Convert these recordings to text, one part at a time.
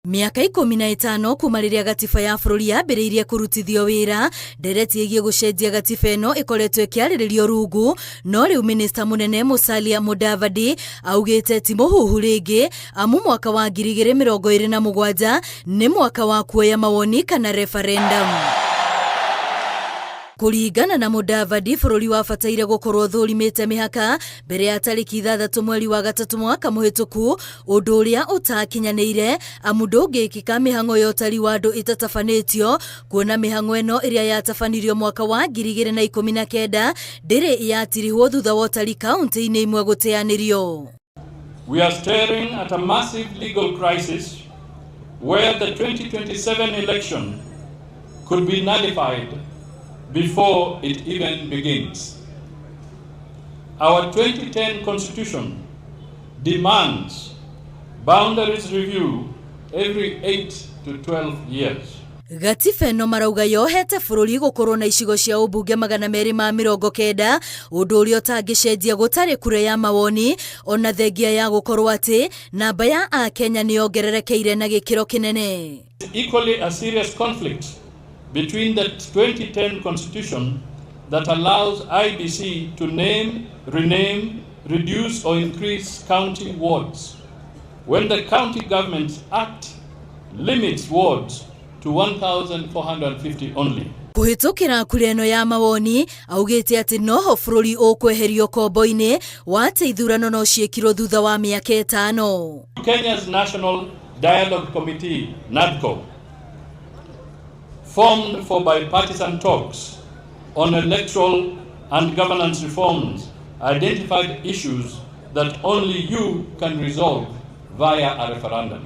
Mĩaka 15 kuma rĩrĩa gatiba ya bũrũri yambĩrĩirie kũrutithio wĩra, ndereti ĩgiĩ gũcenjia gatiba ĩno ĩkoretwo ĩkĩarĩrĩrio rungu, no rĩu minista mũnene Musalia Mudavadi augĩte ti mũhuhu rĩngĩ, amu mwaka wa 2027 nĩ mwaka wa kuoya mawoni kana referendum. Kũringana na Mudavadi, bũrũri wabataire gũkorwo ũthũrimĩte mĩhaka mbere ya tarĩki 6 mweri wa 3 mwaka mũhĩtũku, ũndũ ũrĩa ũtakinyanĩire amu ndũngĩkĩka mĩhang'o ya ũtari wa andũ ĩtatabanĩtio, kuona mĩhang'o ĩno ĩrĩa yatabanirio mwaka wa 2019 ndĩrĩ yatirihwo thutha wa ũtari kaunti-inĩ imwe gũteanĩrio. We are staring at a massive legal crisis where the 2027 election could be nullified before it even begins. Our 2010 Constitution demands boundaries review every 8 to 12 years. Gatiba ĩno marauga yohete bũrũri gũkorwo na icigo cia ũmbunge 290, ũndũ ũrĩa ũtangĩcenjia gũtarĩ kura ya mawoni, ona thengia ya gũkorwo atĩ namba ya akenya nĩ yongererekeire na gĩkĩro kĩnene. Equally a serious conflict between the 2010 Constitution that allows IEBC to name, rename, reduce or increase county wards, when the County Governments Act limits wards to 1,450 only. Kũhĩtũkĩra kura ĩno ya mawoni, augĩte atĩ noho bũrũri ũkweherio kombo-inĩ wa atĩ ithurano no ciĩkirwo thutha wa mĩaka 5. Kenya's National Dialogue Committee, NADCO, formed for bipartisan talks on electoral and governance reforms, identified issues that only you can resolve via a referendum.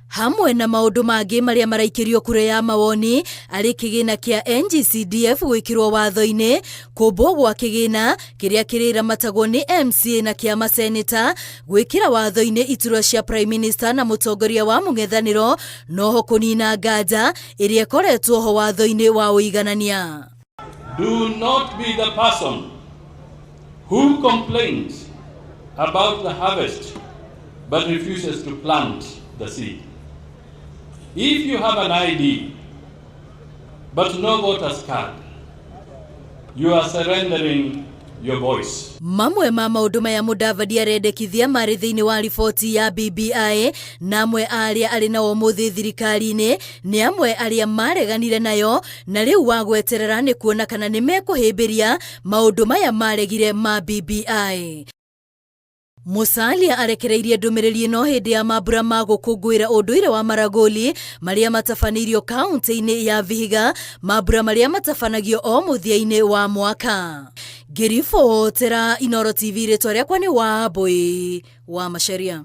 Hamwe na maũndũ mangĩ marĩa maraikĩrio kura ya mawoni arĩ kĩgĩna kĩa NGCDF gwĩkĩrwo watho-inĩ, kũmbwo gwa kĩgĩna kĩrĩa kĩrĩramatagwo nĩ MCA na kĩama seneta, gwĩkĩra watho-inĩ iturwa cia prime minister na mũtongoria wa mũng'ethanĩro, noho kũnina nganja ĩrĩa ĩkoretwo ho watho-inĩ wa ũiganania. Do not be the person who complains about the harvest but refuses to plant the seed. If you have an ID but no voter's card, you are surrendering your voice. Mamwe ma maũndũ maya Mudavadi arendekithia marĩ thĩinĩ wa riboti ya BBI, na amwe arĩa arĩ nao ũmũthĩ thirikari-inĩ nĩ amwe arĩa mareganire nayo, na rĩu wa gweterera nĩ kuona kana nĩ mekũhĩmbĩria maũndũ maya maregire ma BBI. Musalia arekereirie ndũmĩrĩri ĩno hĩndĩ ya mambura ma gũkũngũĩra ũndũire wa Maragoli marĩa matabanĩirio kaunti-inĩ ya Vihiga, mambura marĩa matabanagio o mũthia-inĩ wa mwaka. Ngĩribotera Inooro TV, rĩtwa rĩakwa nĩ Wambui wa Macharia.